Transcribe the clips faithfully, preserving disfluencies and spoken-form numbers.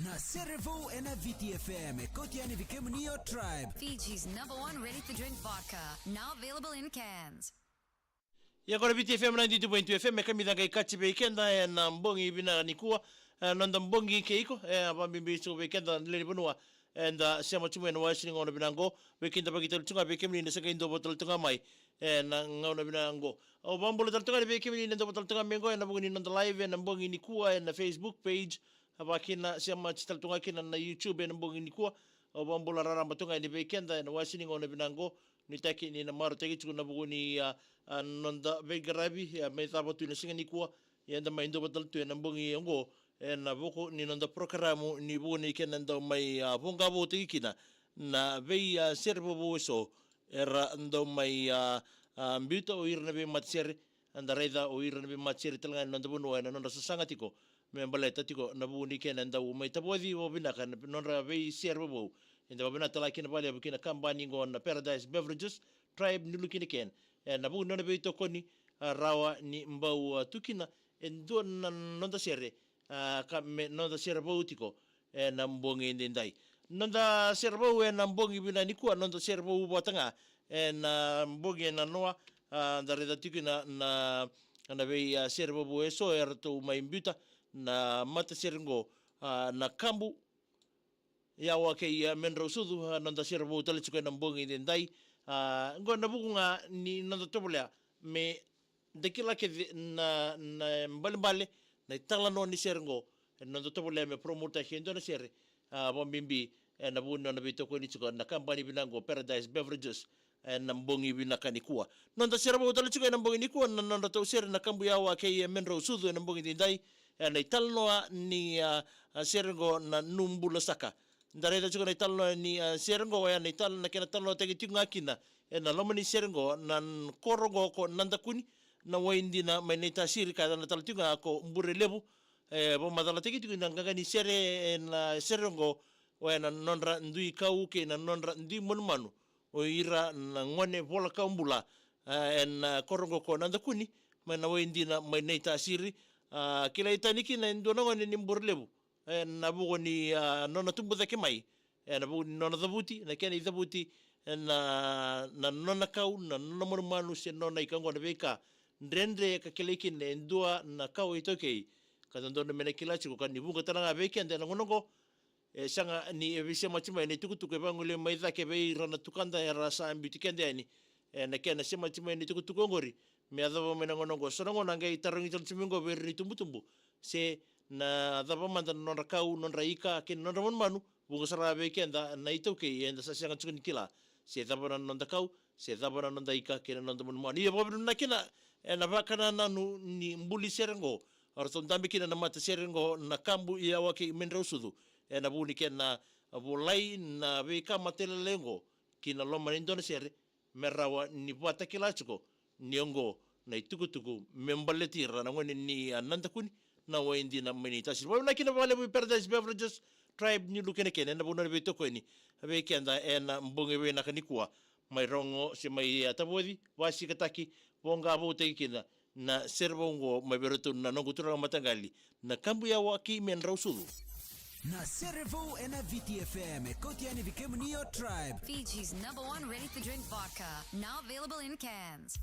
Na Sere Vou ena Viti F M, e kauti yani vei kemuni o Tribe. Fiji's number one ready-to-drink vodka, now available in cans. Ia qo na Viti F M ninety-two point two F M, e kamica qai kaci vei keda ena bogi vinaka nikua, e, noda bogi kei iko, e, vakabibi tiko vei keda na lewe ni vanua, eda sema tu mai ena wase ni gauna vinaka qo, veikidavaki tale tu ga vei kemuni na se qai dua tale tu ga mai, ena gauna vinaka qo. Au vakabula tale tu ga yani vei kemuni na dua tale tu ga mai qo, ena vuku ni noda live, ena bogi nikua, ena Facebook page, a vakakina, sema tale tu ga kina na YouTube, ena bogi nikua, au vakabula raraba tu ga yani vei keda, ena wase ni gauna vinaka qo, nuitaki ni na marautaki tiko na vuku ni, a, a, noda veiqaravi, a, mai cava tu ena siga nikua, ia eda mai dua tale tu ena bogi oqo, ena vuku ni noda porokaramu, ni vuku ni kena dau mai, a, voqa voutaki kina, na vei, a, sere vovou eso, era dau mai, a, a, biuta o ira na veimatasere, eda raica o ira na veimatasere tale ga ena noda vanua ena nodra sasaga tiko, me baleta tiko na vuku ni kena dau mai tavoci vakavinaka na nodra veisere vovou. Eda vakavinavinaka tale ga kina vakalevu ki na kabani qo na Paradise Beverages, Tribe, New Look in a Can. Ena vuku ni nona veitokoni, a, rawa ni bau, a, tu kina e dua na noda sere, a, ka me noda sere vou tiko ena bogi edaidai. Noda sere vou ena bogi vinaka nikua, noda sere vou vata ga ena bogi ena noa, a, da raica tiko na, na, na vei, a, sere vovou eso eratou mai biuta na matasere qo, a, na Kabu, Yawa kei, a, Medrausucu, a, noda sere vou tale tiko ena bogi edaidai. A, qo na vuku ga ni noda tovolea me da kila kece na, na balebale, na italanoa ni sere qo, ena noda tovolea me promote-taki e dua na sere, a, vakabibi, ena vuku ni nona veitokoni tiko na kabani vinaka qo Paradise Beverages, ena bogi vinaka nikua. Noda sere vou tale tiko ena bogi nikua, na nodratou sere na Kabu Yawa kei, e, Medrausucu ena bogi edaidai, ena italanoa ni, a, a, sere qo na Nubula Saka. Da raica tiko na italanoa ni, a, sere qo, oya na ital-, na kena talanoataki tiko ga kina ena loma ni sere qo, na n-, koro qo ko Nadakuni, na wai dina mai Naitasiri, ka yacana tale tiko ga ko Burelevu. E vakamacalataki tiko na qaqa ni sere ena sere qo, oya na nodra dui kau kei na nodra dui manumanu o ira na gone vola kawa bula, a, ena, a, koro qo ko Nadakuni, mai na wai dina mai Naitasiri. A, kilai tani kina e dua na gone ni Burelevu, ena vuku ni, a, nona tubu cake mai, ena vuku ni nona cavuti, na kena icavuti, ena, na nona kau, na nona manumanu se nona ika qo, na veika dredre ka kilai kina e dua na kawa iTaukei. Ka dodonu me na kila tiko ka ni vuqa tale ga vei keda ena gauna qo, e sega ni e veisemati mai na itukutuku e vagolei mai cake vei ira na tukada era sa biuti keda yani. Ena kena semati mai na itukutuku oqori, me yacova mai na gauna oqo, so na gauna qai tarogi tale tu mai qo vei ira na itubutubu se na cava mada na nodra kau, nodra ika kei na nodra manumanu. Vuqa sara vei keda na iTaukei eda sa sega tiko ni kila se cava na noda kau, se cava na noda ika kei na noda manumanu. Ia vakavinavinaka kina ena vakanananu ni buli sere qo, eratou dabe kina na matasere qo na Kabu Yawa kei Medrausucu, ena vuku ni kena volai na veika matailalai oqo ki na loma ni dua na sere, me rawa ni vakatakila tiko ni oqo na itukutuku me baleti ira na gone ni, a, Nadakuni, na wai dina mai Naitasiri. Vakavinavinaka kina vakalevu i Paradise Beverages, Tribe, New Look in a Can, ena vuku ni nona veitokoni vei keda ena bogi vinaka nikua. Mai rogo se mai, a, tavoci, vakasikataki, voqa voutaki kina na sere vou oqo mai vei iratou na noqu turaga mataqali, na Kabu Yawa kei Medrausucu. Na Sere Vou ena Viti F M, e kauti yani vei kemuni o Tribe. Fiji's number one ready-to-drink vodka, now available in cans.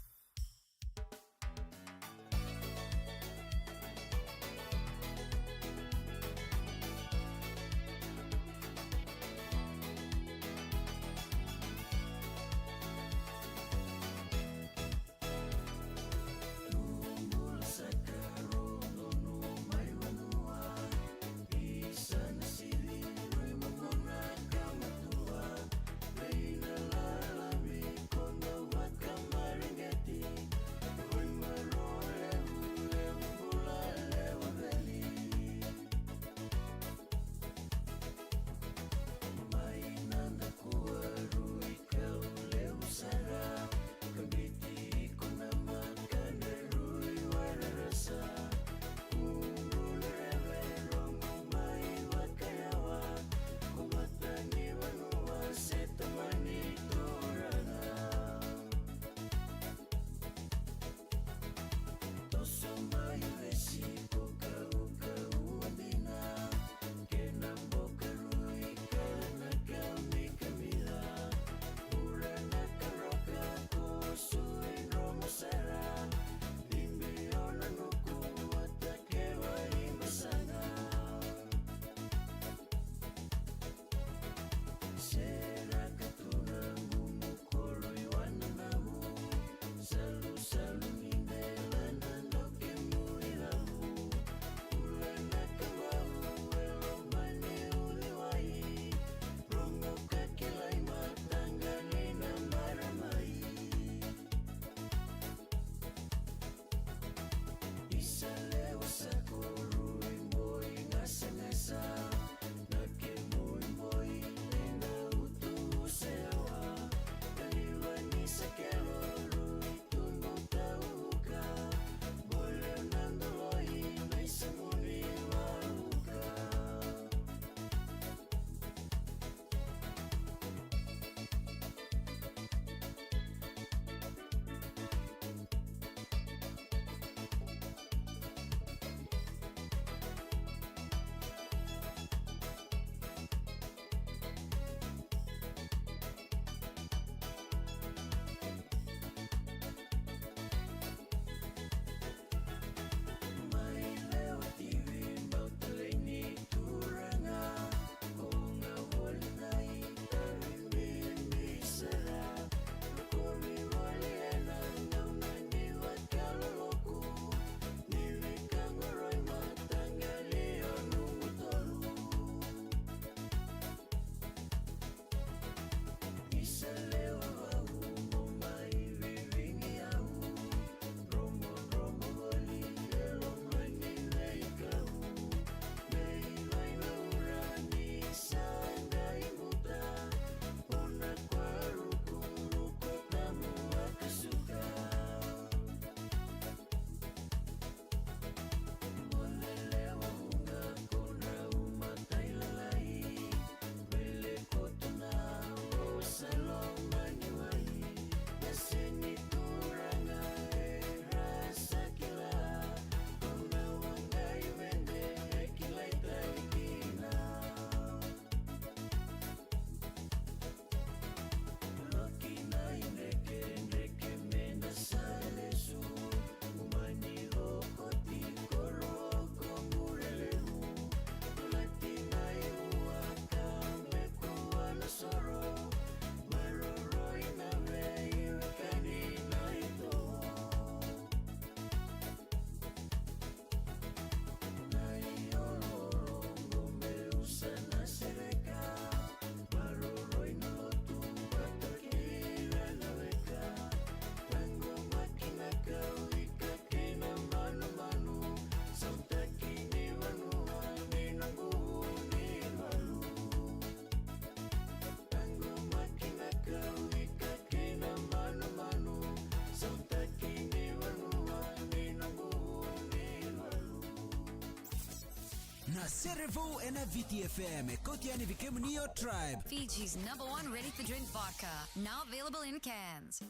Na Serevou ena Viti F M, e kauti yani vei kemuni o Tribe. Fiji's number one ready-to-drink vodka, now available in cans.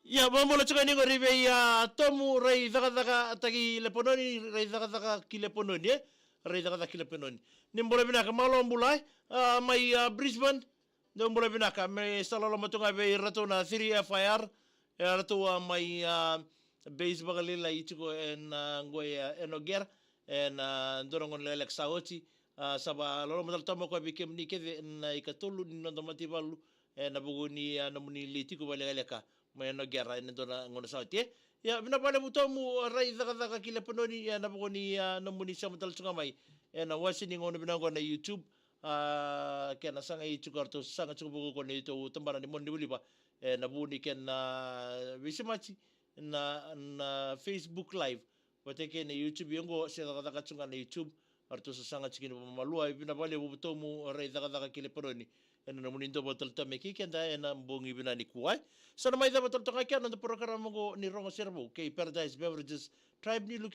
Ia, vabula tiko ni qori vei, a, Tomu Rai Cakacaka taki Lepanoni, Rai Cakacaka ki Lepanoni, e? Rai Cakacaka ki Lepanoni. Ni bula vinaka, malo bula, e? A, mai, a, Brisbane, dou bula vinaka, me sa loloma tu ga vei ratou na three F I R, e ratou a mai, a, base vakalailai tiko ena, a, qo e, a, e Noqera, ena, a, dua na gauna lekaleka sa oti, a, sa vakaloloma tale tu mai o koya vei kemuni kece na ikatolu ni noda mataivalu, ena vuku ni, a, nomuni lai tiko vakalekaleka mai Noqera ena dua na gauna sa oti, e. Ia, vinaka vakalevu Tomu Rai Cakacaka ki Lepanoni, ena vuku ni, a, nomuni sema tale tu ga mai ena wase ni gauna vinaka oqo na YouTube, a, kena sagai tiko, ratou saga tiko vakaukauwa na neitou tabana ni monalivaliva, ena vuku ni kena, a, veisemati na, na Facebook Live vata kei na YouTube. Ia oqo se cakacaka tu ga na YouTube, ratou sasaga tiko kina vakamalua. Vinaka vakalevu Tomu Rai Cakacaka ki Lepanoni ena nomuni dua vata tale tu mai kei keda ena bogi vinaka nikua. Sa na mai cava tale toka kina na noda porokaramu oqo ni Rogo Serevou kei Paradise Beverages, Tribe New Look